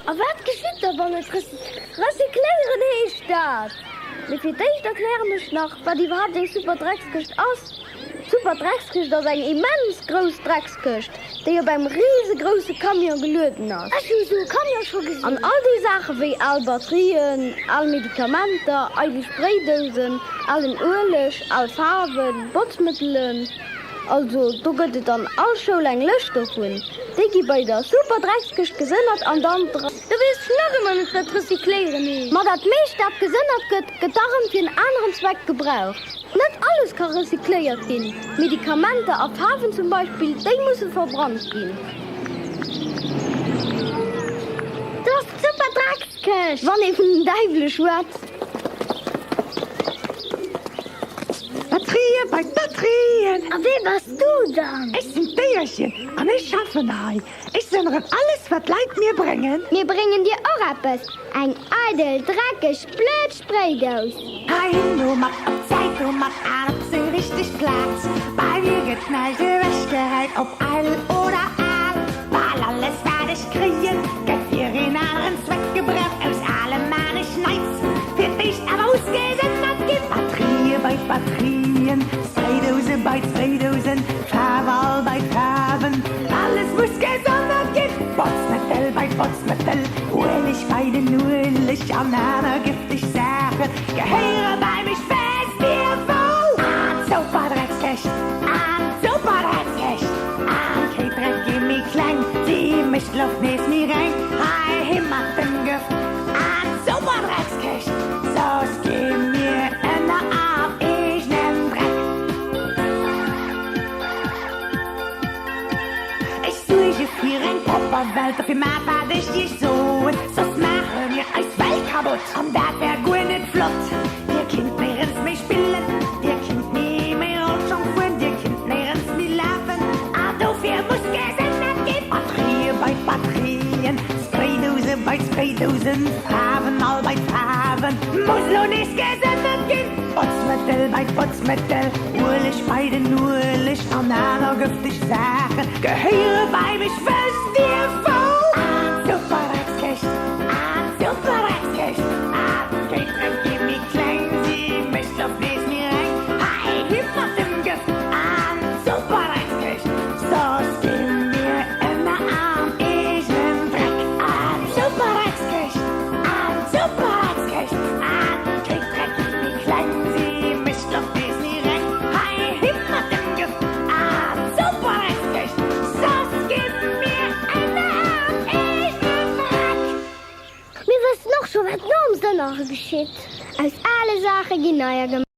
A wat geschitt da wann et recycléieren heescht dat? Mee fir d'éischt erklären ech nach, wat iwwerhaapt eng Superdreckskëscht ass. D'Superdreckskëscht ass eng immens grouss Dreckskëscht, déi op engem risegrousse Camion gelueden ass. Ech hu sou e Camion scho gesinn. An all déi Saache wéi al Batterien, al Medikamenter, eidel Spraydousen, alen Ueleg, al Faarwen, Botzmëttelen, also do gëtt et an all Schoul eng Lëscht dovun, déi gi bei der Superdreckskëscht gesënnert an dann dra. Du weess nach ëmmer net wat recycléieren heescht. Ma dat meescht dat gesënnert gëtt, gëtt da rëm fir en aneren Zweck gebraucht. Net alles ka recycléiert ginn, Medikamenter a Faarwen zum Beispill, déi musse verbrannt ginn. Do ass d'Superdreckskëscht! Wann ee vun den Däiwele schwätzt. Batterië bei d'Batterien! A wee bass du dann? Ech sinn d'Déierchen an ech schaffen hei. Ech sënneren alles, wat d'Leit mir bréngen. Mir bréngen dir och eppes, eng eidel, dreckeg, blöd Spraydous. Heihin domat, op d'Säit domat an op seng richteg Plaz. Bei mir gëtt näischt ewechgehäit, ob eidel oder al. Bal alles wat ech kréien, gëtt fir een aneren Zweck gebraucht. Aus alem maan ech Neits, fir d'éischt awer muss gesënnert ginn. Batterië bei d'Batterien, Spraydouse bei d'Spraydousen, Faarf all bei d'Faarwen, alles muss gesonnert ginn. Botzmëttel bei d'Botzmëttel, Ueleg bei den Ueleg an aner gëfteg Saache gehéiere bei mech, wësst Dir wou? An d'Superdreckskëscht, an d'Superdreckskëscht, an kee Dreck gi méi kleng, si mécht d'Loft nees méi reng, heihi mat dem Gëft an d'Superdreckskëscht, soss gi mir ënner am eegenen Dreck. Ech suerge fir eng propper Welt, dofir maacht wat ech iech soen, soss maache mir eis Welt kaputt an dat wär guer net flott. Dir kinnt néierens méi spillen, dir kinnt ni méi Rollschong fueren, dir kinnt néierens méi lafen an dofir muss gesënnert ginn. Batterië bei d'Batterien, Spraydouse bei d'Spraydousen, Faarwen all bei d'Faarwen, muss lo nees gesënnert ginn. Botzmëttel bei d'Botzmëttel, Ueleg bei den Ueleg an aner gëfteg Saache gehéiere bei mech, wësst Dir wou? An d'Superdreckskëscht, an d'Superdreckskëscht, an d'Kéip Dreck gi méi kleng, si mécht d'Loft nees méi reng, heihi mat dem Gëft an d'Superdreckskëscht, soss gi mir ënner am eegenen Dreck. An d'Superdreckskëscht, an d'Superdreckskëscht, an d'Kéip Dreck gi méi kleng, si mécht d'Loft nees méi reng, heihi mat dem Gëft an d'Superdreckskëscht, soss gi mir ënner am eegenen Dreck. Mir wëssen och scho wat nom Sënnere geschitt. Aus ale Saache ginn neier gemaach.